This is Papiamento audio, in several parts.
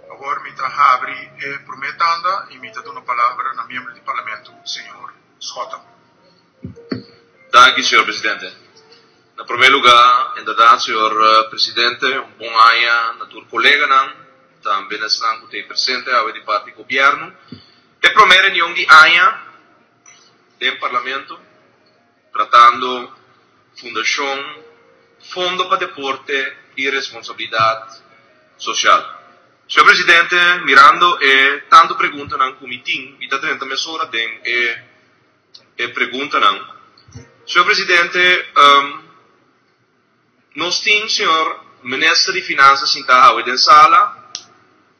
Awor mi ta habri e promé tanda i mi ta duna palabra na miembro di Parlamento, señor Schotte. Danki, señor presidente. Na promé lugá, inderdat, señor presidente, un bon aña na tur koleganan, tambe na esnan ku ta ei presente awe di parti gobièrnu. E promé reunion di aña den Parlamento tratando Fundashon Fondo pa Deporte i Responsabilidat Sosial. Señor Presidente, mirando e tantu preguntanan ku mi tin, mi ta drenta mesora den e e preguntanan. Señor Presidente, nos tin señor Minister di Finansa sintá awe den sala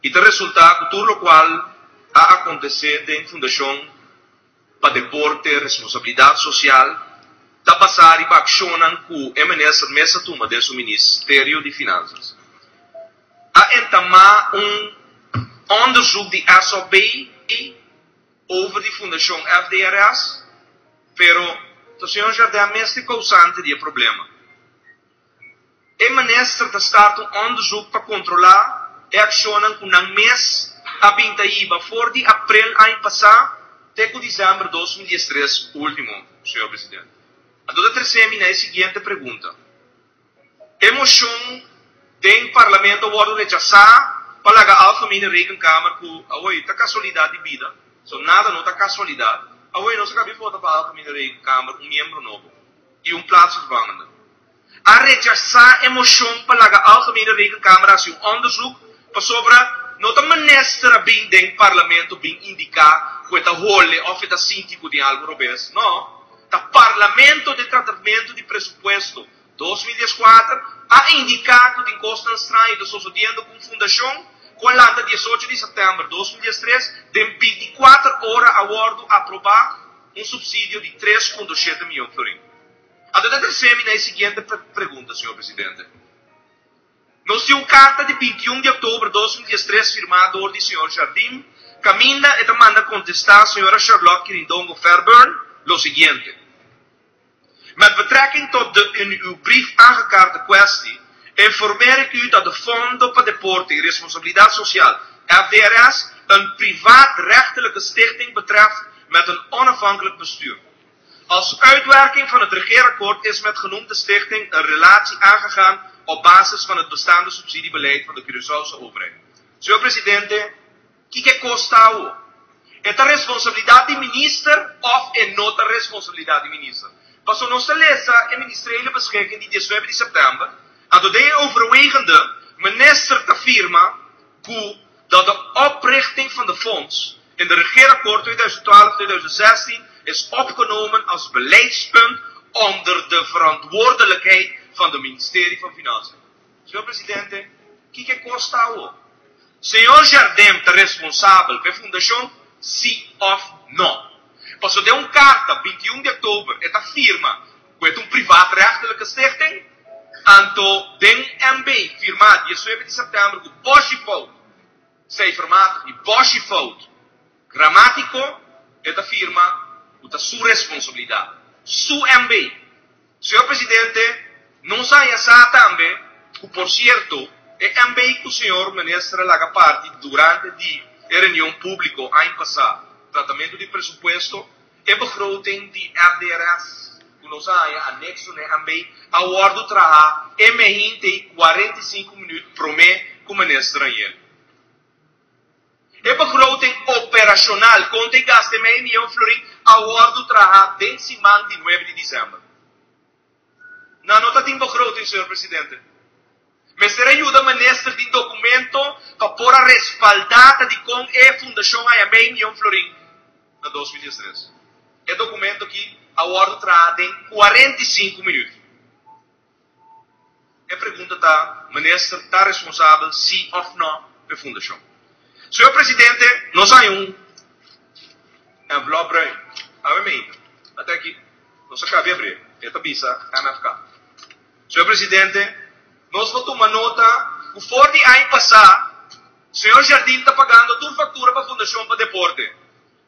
i ta resultá ku tur lokual a akontesé den Fundashon pa Deporte, Responsabilidat Sosial ta basá riba akshonnan ku e minister mes a tuma den su Ministerio di Finansas. A entamá un onderzoek di SOB over di Fundashon FDRS, pero ta señor Jardin mes ta e kousante di e problema. E minister ta start un onderzoek pa kontrolá e akshonnan ku nan mes a bin ta hiba for di aprel aña pasá te ku desèmber 2013 último, señor presidente. Anto ta trese mi na e siguiente pregunta. E moshon den Parlamento a wòrdu rechasá pa laga Algemene Rekenkamer ku awor ta kasualidat di bida, so nada no ta kasualidat, awor nos a kabi vota pa Algemene Rekenkamer un miembro nobo i un plaatsvervangende. A rechasá e moshon pa laga Algemene Rekenkamer hasi un onderzoek pasobra no ta minister a bin den Parlamento bin indiká ku e ta hole òf e ta sinti ku tin algu robes, no, ta Parlamento den tratamentu di presupuesto 2014 a indiká ku tin kosnan straño ta sosodiendo ku un fundashon ku a lanta 18 di sèptèmber 2013 den 24 ora a wòrdu aprobá un supsidio di 3.7 mion florin. Anto ta trese mi na e siguiente pregunta, señor presidente. Nos tin un karta di 21 di òktober 2013 firmá dor di señor Jardim, kaminda e ta manda kontestá señora Charlotte Kirindongo Fairburn lo siguiente: Met betrekking tot de in uw brief aangekaarte kwestie, informeer ik u dat de Fondo pa Deporte y Responsabilidad Social, FDRS, een privaatrechtelijke stichting betreft met een onafhankelijk bestuur. Als uitwerking van het regeerakkoord is met genoemde stichting een relatie aangegaan op basis van het bestaande subsidiebeleid van de Curaçaose overheid. Señor Presidente, kiko e kos ta awo? E ta responsabilidat di minister òf e no ta responsabilidat di minister? Pasobra nos ta lesa e ministerele beschikking di 19 di sèptèmber, anto den e overwegende minister ta firma ku dat de oprichting van de fonds in de regeerakkoord 2012-2016 is opgenomen als beleidspunt onder de verantwoordelijkheid van de Ministerie van Financiën. Señor Presidente, kiko e kos ta awo? Señor Jardim ta responsabel pa e fundashon, si òf no? Pasobra den un karta 21 di òktober e ta firma ku e ta un privaatrechtelijke stichting, anto den MB firmá 19 di sèptèmber ku bòshi fout cijfermatig i bòshi fout gramátiko e ta firma ku ta su responsabilidat, su MB. Señor Presidente, nos a haña sa tambe ku por sierto e MB ku señor Minister a laga parti durante di e reunion públiko aña pasá, tratamentu di presupuesto, e begroting di FDRS ku nos a haña anekso na e MB a wòrdu trahá e mehinte i 45 minüt promé ku Minister Rangel. E begroting operashonal konta i gasta e mei mion florin a wòrdu trahá den siman di 9 di desèmber. Nan no ta tin begroting, señor Presidente. Mester a yuda minister tin dokumento pa por a respaldá ta dikon e fundashon haña mei mion florin na 2013. E dokumento aki a wòrdu trahá den 45 minüt. E pregunta ta, minister ta responsabel si òf nò pa e fundashon? Señor Presidente, nos haña un envelòp bruin. Awe meinta, ata aki, nos a kabi abrié. E ta bisa MFK. Señor Presidente, nos por tuma nota ku for di aña pasá, señor Jardim ta pagando tur faktura pa Fundashon pa Deporte.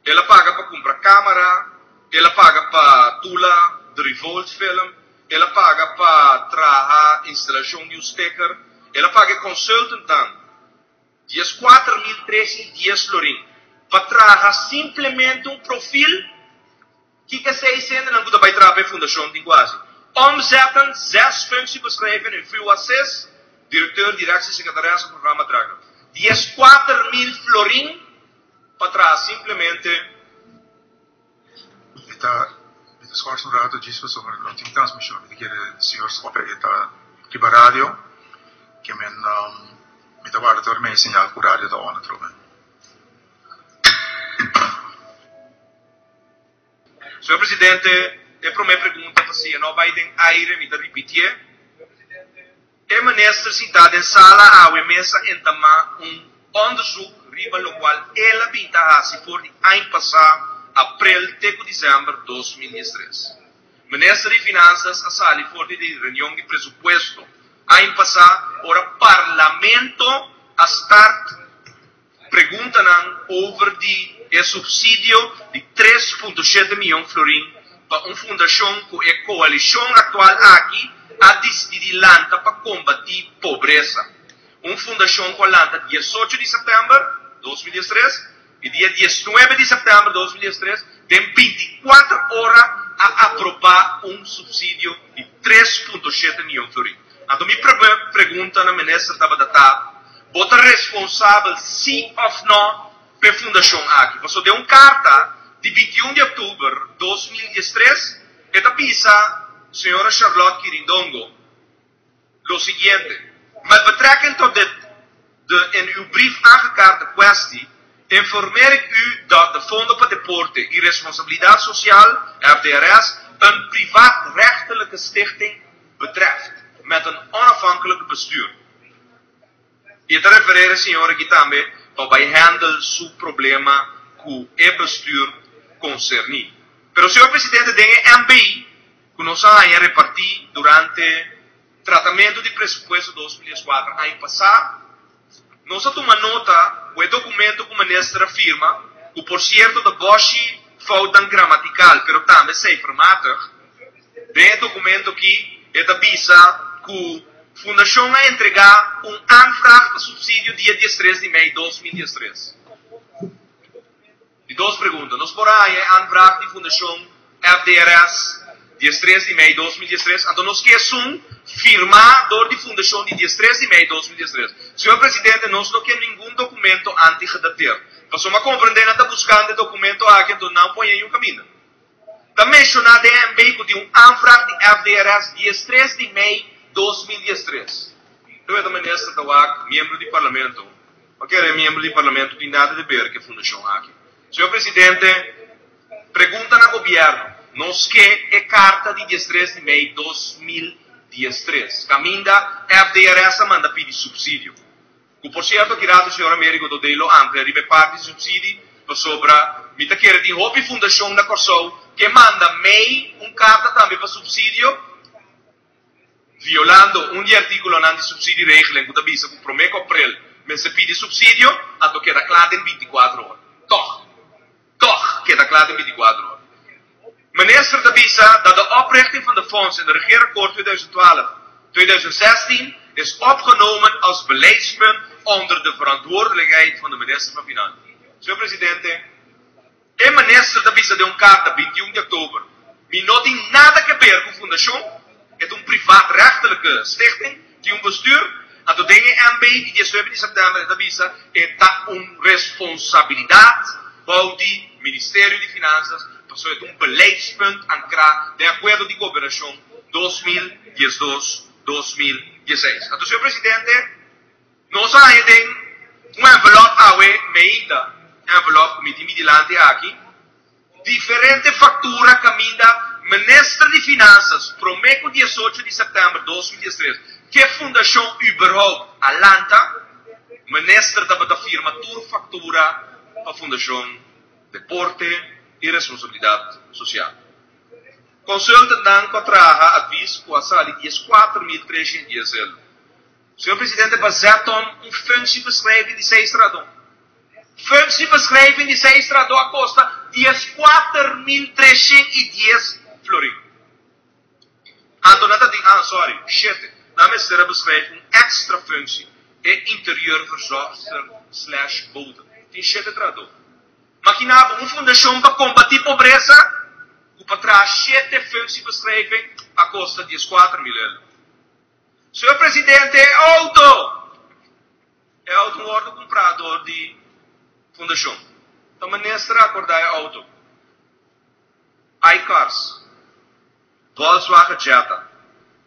El a paga pa kumpra kámara, el a paga pa Tula The Revolt film, el a paga pa traha instalashon di un sticker, el a paga e consultantnan 14. 310 florin pa traha simplemente un profil? Kiko esei hendenan ku ta bai traha pa e fundashon tin ku hasi? Omzetten zes functiebeschrijvingen in FUA ses, directeur, directie, secretaris of programmatrekker. 14 mil florin pa traha simplemente. Mi ta mi ta schors un rato djis pasobra no tin transmision. Mi ta kere señor Schoppe e ta riba radio ke men mi ta warda tur mi señal ku radio ta on atrobe. Señor Presidente, e promé pregunta ta si e no bai den aire, mi ta ripitié. E minister sintá den sala awe mes a entamá un onderzoek riba lokual el a bin ta hasi for di aña pasá aprel te ku desèmber 2013. Minister di Finansas a sali for di di reunion di presupuesto aña pasá ora Parlamento a start preguntanan over di e subsidio di 3.7 mion florin pa un fundashon ku e koalishon aktual aki a disidí di lanta pa kombatí pobresa. Un fundashon ku a lanta 18 di sèptèmber 2013 i dia 19 di sèptèmber 2013 den 24 ora a aprobá un supsidio di 3.7 mion florin. Anto mi pregunta na minister tabata ta: bo ta responsabel si òf no pa e fundashon aki? Pasobra den un karta di 21 di òktober 2013 e ta bisa señora Charlotte Kirindongo lo siguiente: "Met betrekking tot dit, de in uw brief aangekaarte kwestie, informeer ik u dat de Fondo pa Deporte y Responsabilidad Social, FDRS, een privaatrechtelijke stichting betreft, met een onafhankelijk bestuur." I ta referí señor aki tambe pa bai handle su problema ku e bestuur konserní. Pero, señor Presidente, den MB, ku nos a repartí durante tratamentu di presupuesto 2004 aña pasá, nos a tuma nota ku e dokumento ku minister a firma, ku por sierto ta bòshi foutnan gramatikal, pero tambe cijfermatig, den e dokumento aki e ta bisa ku fundashon a entregá un aanvraag pa supsidio dia 13 di mei 2013. Di dos pregunta. Nos por a haña aanvraag di fundashon FDRS 13 di mei 2013. Anto nos ke un firmá dor di fundashon di 13 di mei 2013. Señor Presidente, nos no ke ningun dokumento anti-gedateerd. Pasobra mi a komprondé nan ta buskando dokumento aki, anto nan por haña un kaminda. Ta menshoná den MB ku tin un aanvraag di FDRS 13 di mei 2013. Anto, minister ta wak, miembro di parlamento. Pasobra miembro di parlamento tin nada di ber ku e fundashon aki. Señor Presidente, pregunta na gobièrnu. Nos ke e karta di 13 di mei 2013. Kaminda FDRS a manda pidi supsidio. Ku por sierto, aki ratu señor Americo Dodé lo amplia riba e parti di supsidio pasobra mi ta kere tin hopi fundashon na Kòrsou ku manda mei un karta tambe pa supsidio violando un di artíkulonan di subsidieregeling ku ta bisa ku promé ku aprel mester pidi supsidio, anto keda kla den 24 ora. Toch, toch keda kla den 24 ora. Minister ta bisa dat de oprichting van de fonds in de regeerakkoord 2012-2016 is opgenomen als beleidspunt onder de verantwoordelijkheid van de minister van Financiën. Señor Presidente, e minister ta bisa den un karta 21 di òktober, mi no tin nada ke ber ku fundashon, e ta un privaatrechtelijke stichting, tin un bestuur, anto den MB di 19 di sèptèmber ta bisa e ta un responsabilidat bou di Ministerio di Finanzas, pasobra e ta un beleidspunt ankrá den akuerdo di gobernashon 2012-2016. Anto, señor Presidente, nos a haña den un envelòp awe mainta, envelòp ku mi tin mi dilanti aki, diferente faktura kaminda minister di Finanzas promé ku 18 di sèptèmber 2013 ku fundashon überhaupt a lanta, minister tabata firma tur faktura pa fundashon Deporte i Responsabilidat Sosial. Consultantnan ku a traha advies ku a sali 14.310 euro. Señor Presidente, basá op un functiebeschrijving di seis trahadó. Functiebeschrijving di seis trahadó a kosta 14.310 florin. Anto nan ta di, ah, sorry, shete. Nan mester a beschrijf un extra functie. E interieurverzorgster slash bode. Tin shete trahadó. Makiná bo un fundashon pa kombatí pobresa ku pa traha shete functiebeschrijving a kosta 14 mil euro. Señor Presidente, e outo! E outo wòrdu kumprá dor di fundashon. Ta minister a akordá e outo. iCars. Volkswagen Jetta.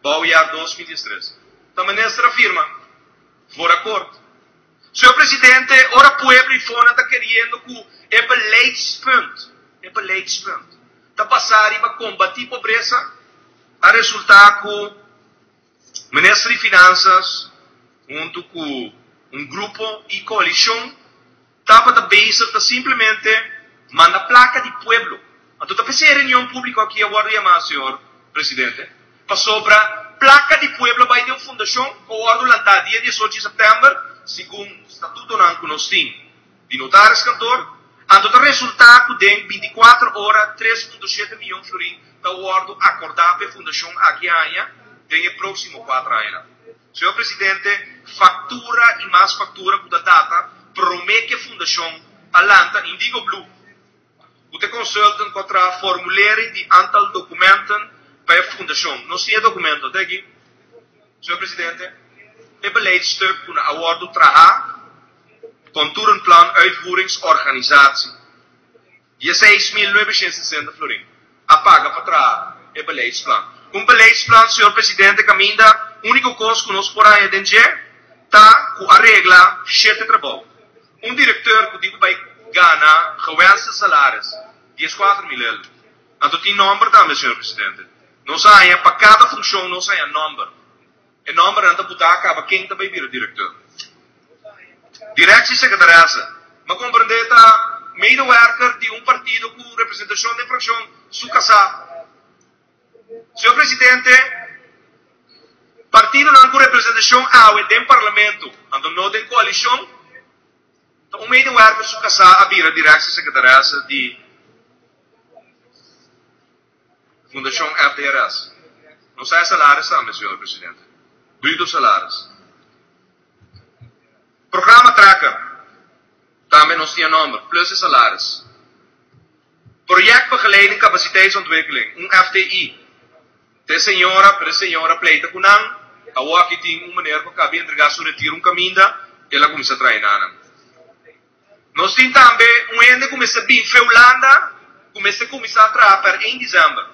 Bouwjaar 2003. Ta minister a firma. Voor akkoord. Señor Presidente, ora pueblo eifonan ta keriendo ku e beleidspunt, e beleidspunt, ta basá riba kombatí pobresa, a resultá ku Minister di Finansas huntu ku un grupo i koalishon tabata bezig ta simplemente manda plaka di pueblo. Anto ta p'esei e reunion públiko aki a wòrdu yamá, señor Presidente, pasobra plaka di pueblo bai den un fundashon ku a wòrdu lantá dia 18 di sèptèmber, segun statutonan ku nos tin di notariskantoor. Anto ta resultá ku den 24 ora 3,7 mion florin ta wòrdu akordá pa e fundashon aki haña den e próksimo 4 añanan. Señor Presidente, faktura i mas faktura ku ta data promé ku e fundashon a lanta. Indigo Blue, ku ta e consultant ku a traha formulering di aantal documenten pa e fundashon. Nos tin e dokumento, te aki, señor Presidente, e beleidstuk ku nan a wòrdu trahá, Contourenplan Uitvoeringsorganisatie, 16.960 florin a paga pa traha e beleidsplan. Un beleidsplan, señor Presidente, kaminda úniko kos ku nos por haña den dje ta ku a regla shete trabou. Un direkteur ku tin ku bai gana gewenste salaris, 14 mil euro. Anto tin nòmber tambe, señor Presidente. Nos a haña pa kada funshon nos a haña nòmber. E nòmbernan ta butá kaba ken ta bai bira direkteur. Directiesecretaresse, m'a komprendé ta medewerker di un partido ku representashon den frakshon su kasá. Señor Presidente, partidonan ku representashon awe den Parlamento, anto no den koalishon, ta un medewerker su kasá a bira directiesecretaresse di Fundashon FDRS. Nos a e salaris tambe, señor Presidente. Bruto salaris. Programa Tracker, tambe nos tin e nòmber, plus e salaris. Projectbegeleiding Capaciteitsontwikkeling, un FTI. Ta e señora, pero e señora pleita ku nan, awor aki tin un meneer ku a kaba di entregá su retiro un kaminda, el a kuminsá traina nan. Nos tin tambe un hende ku mester bin fe Hulanda, ku mester kuminsá traha per 1 desèmber.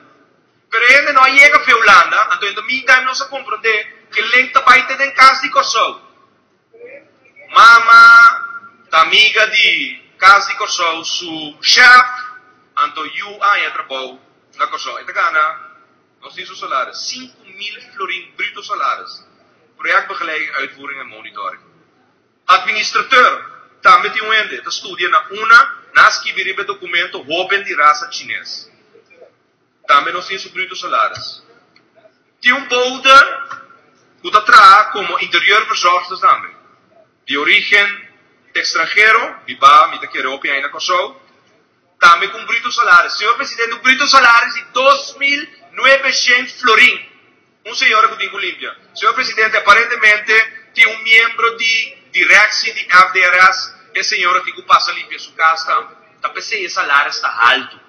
Pero e hende no a yega fe Hulanda, anto in the meantime nos a komprondé ku e link ta bai te den Kas di Kòrsou. Mama ta amiga di Kas di Kòrsou su shèf, anto yu a haña trabou na Kòrsou. E ta gana, nos tin su salaris, 5000 florin bruto salaris. Projectbegeleiding, uitvoering en monitoring. Administrateur tambe tin un hende ta studia na una na skibi riba e documento hoben di rasa chines. Tambe nos tin su bruto salaris. Tin un bode cu ta traha como interieurverzorgster tambe, di origen extranhero, biba mi ta kere hopi aña na Kòrsou, tambe cu un bruto salaris. Señor Presidente, un bruto salaris di 2900 florin. Un señora cu tin cu limpia. Señor Presidente, aparentemente tin un miembro di directie di FDRS, e señora tin cu pasa limpia su cas tambe. Ta p'esey e salaris ta halto.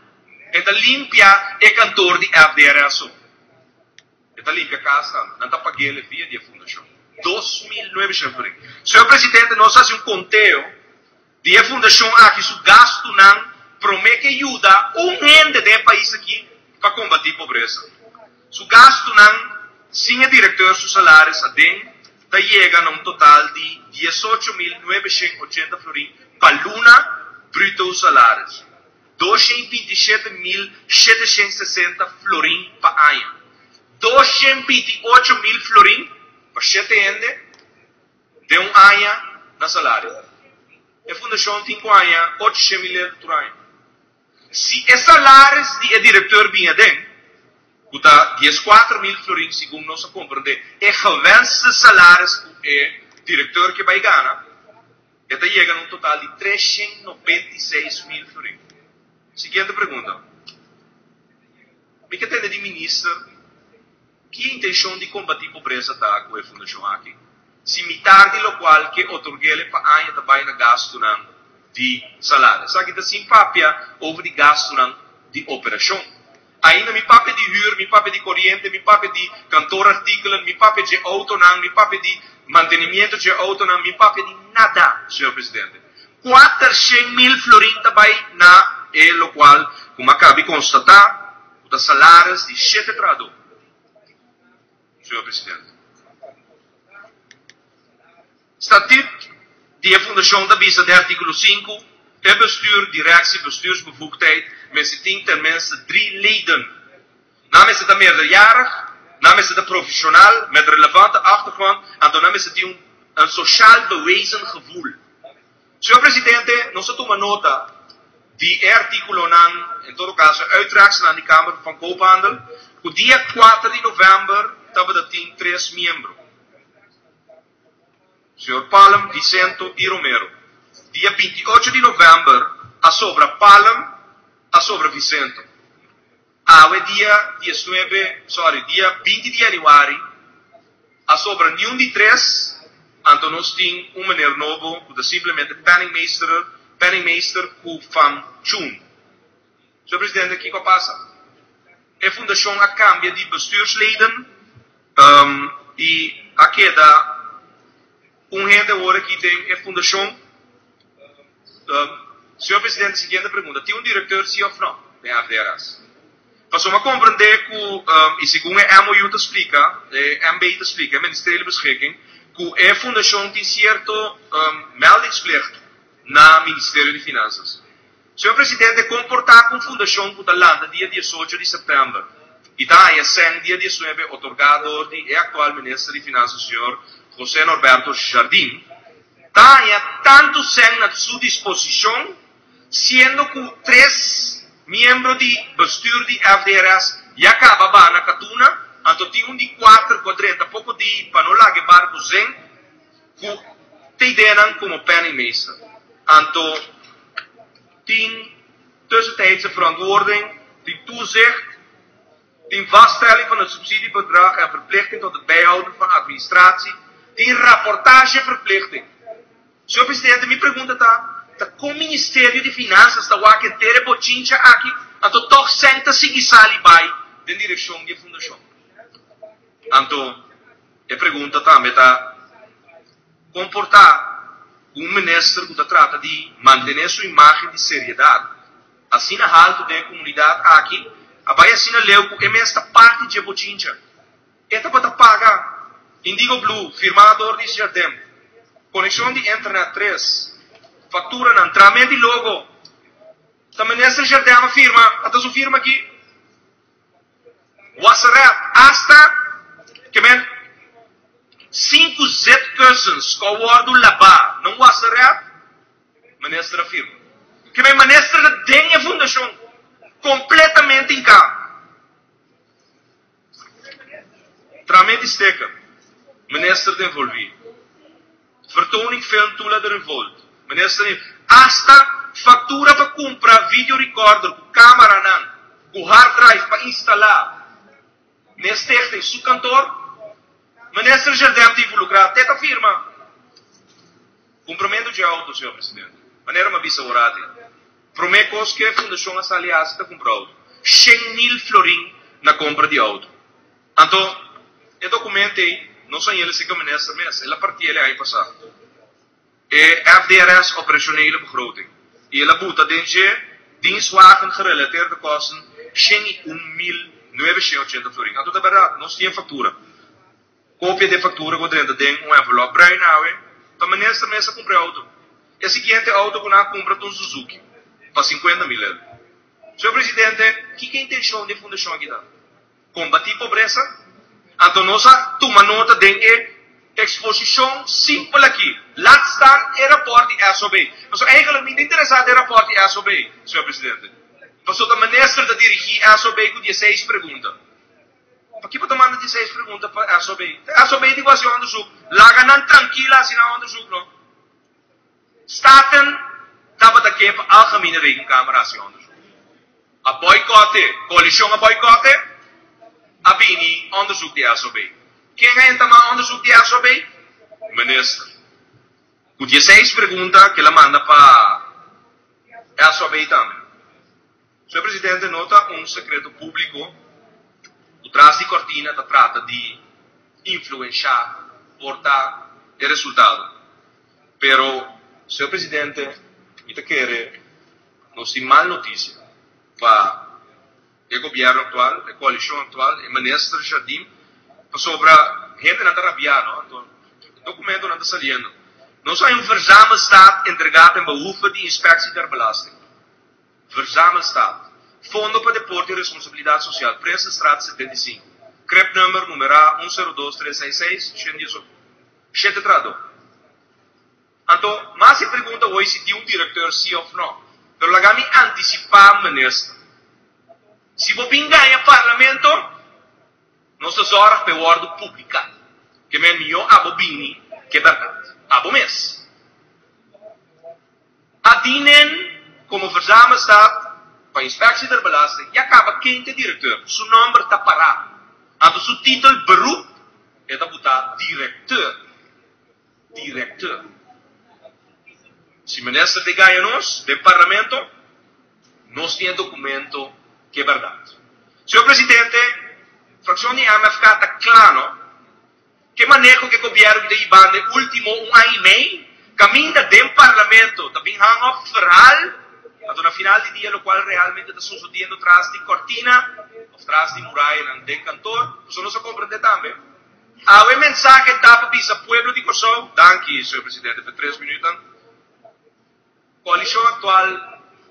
E ta limpia e kantoor di FDRS so. E ta limpia cas tambe. Nan ta pagu'el via di e fundacion. 2900 florin. Señor Presidente, nos a haci un conteo di e fundacion aki su gastunan prome ke yuda un hende den e pais aki pa combati pobresa. Su gastunan sin e directeur su salaris aden ta yega na un total di 18.980 florin pa luna bruto salaris. 227.760 florin pa aña. 228.000 florin pa shete hende den un aña na salario. E fundashon tin ku haña 800.000 euro tur aña. Si e salaris di e direkteur bin aden, ku ta 14.000 florin segun nos a komprendé e gewenste salaris ku e direkteur ke bai gana, e ta yega na un total di 396.000 florin. Siguiente pregunta. Mi ke tende di minister ki intenshon di kombatí pobresa ta ku e fundashon aki? Si mitar di lokual ke otorg'ele pa aña ta bai na gastunan di salario. Esaki ta sin papia over di gastunan di operashon. Ainda mi papia di hür, mi papia di koriente, mi papia di kantoorartikelen, mi papia dje outonan, mi papia di mantenimiento dje outonan, mi papia di nada, señor presidente. 400.000 florin ta bai na e lokual ku mi a kabi konstatá ku ta salaris di shete trahadó, señor presidente. Statuut di e fundashon ta bisa den artíkulo sinku, E bestuur, directie, bestuursbevoegdheid mester tin tenminste drie leden. Nan mester ta meerderjarig, nan mester ta profesional met relevante achtergrond, anto nan mester tin un een sociaal bewezen gevoel. Señor Presidente, nos a tuma nota di e artíkulonan, en todo kaso e uittrekselnan di Kamer van Koophandel, ku dia kuater di novèmber tabata tin tres miembro. Señor Palm, Vicento y Romero. Dia 28 di novèmber a sobra Palm, a sobra Vicento. Awe dia 19, sorry, dia 20 di yanüari a sobra niun di tres, anto nos tin un meneer nobo ku ta simplemente penningmeester, penningmeester ku Fam Chun. Señor Presidente, kiko a pasa? E fundashon a kambia di bestuursleden i a keda un hende awor aki den e fundashon. Señor Presidente, siguiente pregunta, tin un directeur si of no den FDRS? Pasobra mi a comprende cu, y segun e MOU ta splica, e MB ta splica, e Ministeriële Beschikking, cu e fundacion tin cierto meldingsplicht na Ministerio di Finanzas. Señor Presidente, con por ta cu un fundacion cu ta lanta dia 18 di september y ta haña cen dia 19 otorga door di e actual Minister di Finanzas señor José Norberto Jardim, ta haña tantu sèn na su disposishon, siendo ku tres miembro di bestuur di FDRS ya kaba baha na Katuna, anto tin un di kuater ku a drenta poko di pa no laga e barku zen ku teidenan komo penningmeester. Anto tin tussentijdse verantwoording, tin toezicht. Tin vaststelling van het subsidiebedrag en verplichting tot het bijhouden van administratie. Tin rapportageverplichting. Señor Presidente, mi pregunta ta, ta con Ministerio di Finanzas ta wak henter e bochincha aki, anto tog sèn ta sigui sali bai den direccion di e fundacion? Anto, e pregunta tambe ta, con por ta cu un minister cu ta trata di mantene su imagen di seriedad, Asina haltu den e komunidat aki a bai asina leu ku e mes ta parti dje bochincha. E tabata paga Indigo Blue, firmá dor di Jardim, konekshon di internet tres, fakturanan, tramen di logo. Ta Minister Jardim a firma, a ta su firma aki. Wasserep, asta ke men sinku zitkussens ku a wòrdu labá na un wasserep, Minister a firma. Ke men minister ta den e fundashon kompletamente hinká. Tramen di steker, minister ta envolví. Vertoning film Tula de Revolt, minister ta Asta faktura pa kumpra video recorder ku kameranan ku hard drive pa instalá n'e stichting su kantor, minister Jardim ta involukrá. Te ta firma. Kumpramentu dje outo, señor presidente. Manera mi a bisa orati, promé kos ku e fundashon a sali hasi ta kumpra outo. 100.000 florin na kompra di outo. Anto, e dokumento ei no sa yele seka minister mes, el a partí el e aña pasá. E FDRS Operationele Begroting. I el a buta den dje dienstwagen gerelateerde kosten 101.980 florin. Anto ta bèrdat, nos tin e faktura. Kopia di e faktura ku a drenta den un envelòp bruin awe pa minister mes a kumpra e outo. E siguiente outo ku nan a kumpra ta un Suzuki pa 50.000 euro. Señor Presidente, kiko e intenshon di e fundashon aki ta? Kombatí pobresa? Anto nos a tuma nota den e eksposishon simpel aki. Laat staan e rapòrt di SOB. Pasobra eigenlijk mi ta interesá den e rapòrt di SOB, señor Presidente. Pasobra ta minister ta dirigí SOB ku dieseis pregunta. Pakiko ta manda dieseis pregunta pa SOB? Ta SOB di ku hasi onderzoek. Laga nan trankil hasi nan onderzoek no. Staten tabata ke pa Algemene Rekenkamer hasi onderzoek. A boykotte, koalishon a boykotte, a bini onderzoek di SOB. Ken a entamá onderzoek di SOB? Minister. Ku dieseis pregunta ku el a manda pa SOB tambe. Señor Presidente, no ta un sekreto públiko ku tras di kòrtina ta trata di influenshá por ta e resultado. Pero, señor Presidente, mi ta kere nos tin mal notisia pa e gobièrnu aktual, e koalishon aktual, e minister Jardim, pasobra hendenan ta rabiá, no? Anto dokumentonan ta saliendo. Nos hay un verzamelstaat entregá ten behoeve di Inspectie der Belasting. Verzamelstaat. Fondo pa Deporte i Responsabilidat Sosial, Prinsenstraat 75, cribnummer numerá un sero dos tres seis seis, shen dies shete trahadó. Anto, mas e pregunta hoy si tin un directeur si of no. Pero laga mi anticipa minister. Si bo bin gaña parlamento, nos ta zorg pa e wordo publica. Ke men mihó abo bini ke berdad. Abo mes. A dinen como verzamelstaat pa Inspectie der Belasting ya caba ken ta e directeur. Su nomber ta para. Anto su titel beroep e ta buta directeur. Directeur. Si minister te gaña nos den parlamento, nos tin e documento ke berdad. Señor Presidente, fraccion di MFK ta cla no, ke maneho ke gobierno ki ta hiba den ultimo un aña y mei, caminda den parlamento ta bin hang op verhaal, anto na final di dia locual realmente ta sucediendo tras di cortina of tras di murayanan den kantoor, pasobra nos a comprende tambe. Awe mensahe ta pa bisa pueblo di Kòrsou, danki señor presidente pa e tres minuutnan, koalishon aktual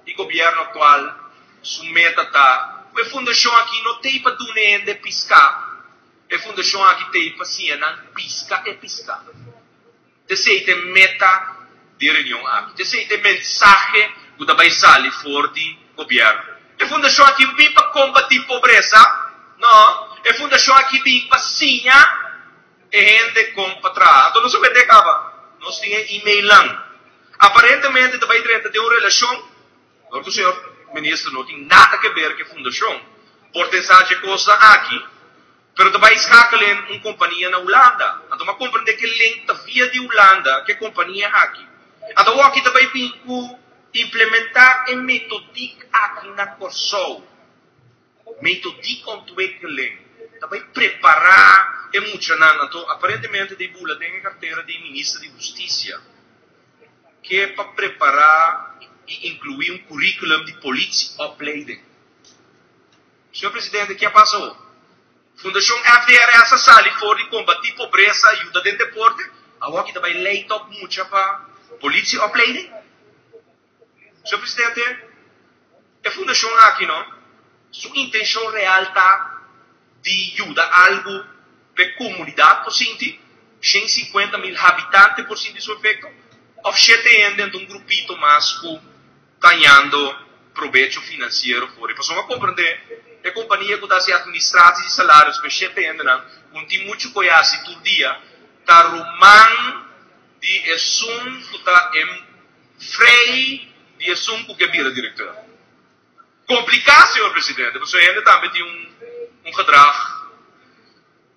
i gobièrnu aktual su meta ta ku e fundashon aki no t'ei pa duna e hende piská, e fundashon aki t'ei pa siña nan piska e piská. T'esei ta e meta di e reunion aki. T'esei ta e mensahe ku ta bai sali for di gobièrnu. E fundashon aki no bin pa kombatí pobresa, no. E fundashon aki bin pa siña e hende kon pa traha. Anto nos a wete kaba. Nos tin e emailnan. Aparentemente ta bai drenta den un relashon, dor ku señor minister no tin nada ke ber ku e fundashon. Por ta esaki e kosnan aki. Pero ta bai schakelen un kompania na Hulanda. Anto m'a komprendé ke link ta via di Hulanda ke kompania aki. Anto awor ta bai bin ku implementá e metodiek aki na Kòrsou. Metodiekontwikkeling. Ta bai prepará e muchanan. Anto aparentemente ta bula den e kartera di minister di hustisia ke pa prepará i inkluí un curriculum di politieopleiding. Señor Presidente, ke a pasa ho? Fundashon FDRS a sali for di kombatí pobresa, yuda den deporte, awor ki ta bai leit op mucha pa politieopleiding? Señor Presidente, e fundashon aki no, su intenshon real ta di yuda algu pa e komunidat por sinti, 150 mil habitante por sinti su efekto, òf shete hende anto un grupito mas ku tañando probecho finansiero for e pasobra a komprendé e kompania ku ta hasi atministratie di salarios pa e shete hendenan ku no tin muchu ku e hasi tur dia ta ruman di esun ku ta e frei di esun ku ke bira direkteur. Kompliká, señor presidente, pasobra e hende tambe tin un gedrag.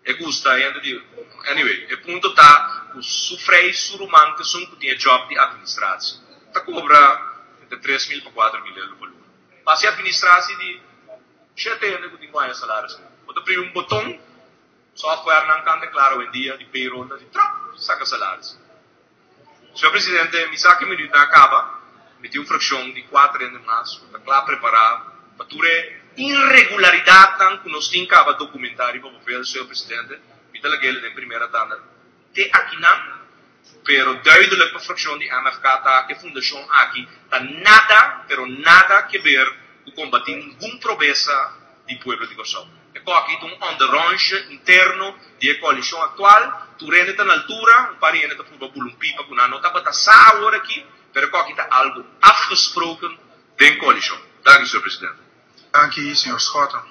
E gusta hende di. Anyway, e punto ta ku su frei su ruman ta esun ku tin e job di administratie. Ta kobra entre 3000 pa 4000 euro pa luna. Pa hasi administratie di shete hende ku tin ku haña salaris mi. Bo ta primi un boton, softwarenan kanta klar awendia di payroll ta di trap saka salaris. Señor Presidente, mi sa ku e minuutnan a kaba. Mi tin un frakshon di kuater hende mas ku ta kla prepará pa tur e inregularidatnan ku nos tin kaba dokumentá riba papel, señor Presidente. Mi ta lag'el den primera tanda te akinan, pero duidelijk pa frakshon di MFK ta ku e fundashon aki ta nada, pero nada keber ku kombatí ningun probesa di pueblo di Kòrsou. E kòki ta un onderonsje interno di e koalishon aktual. Tur hende ta na altura, un par di hende ta purba bula un pipa ku nan no tabata sa awor aki, pero e kòki ta algu afgesproken den koalishon. Danki, señor presidente. Danki, señor Schotten.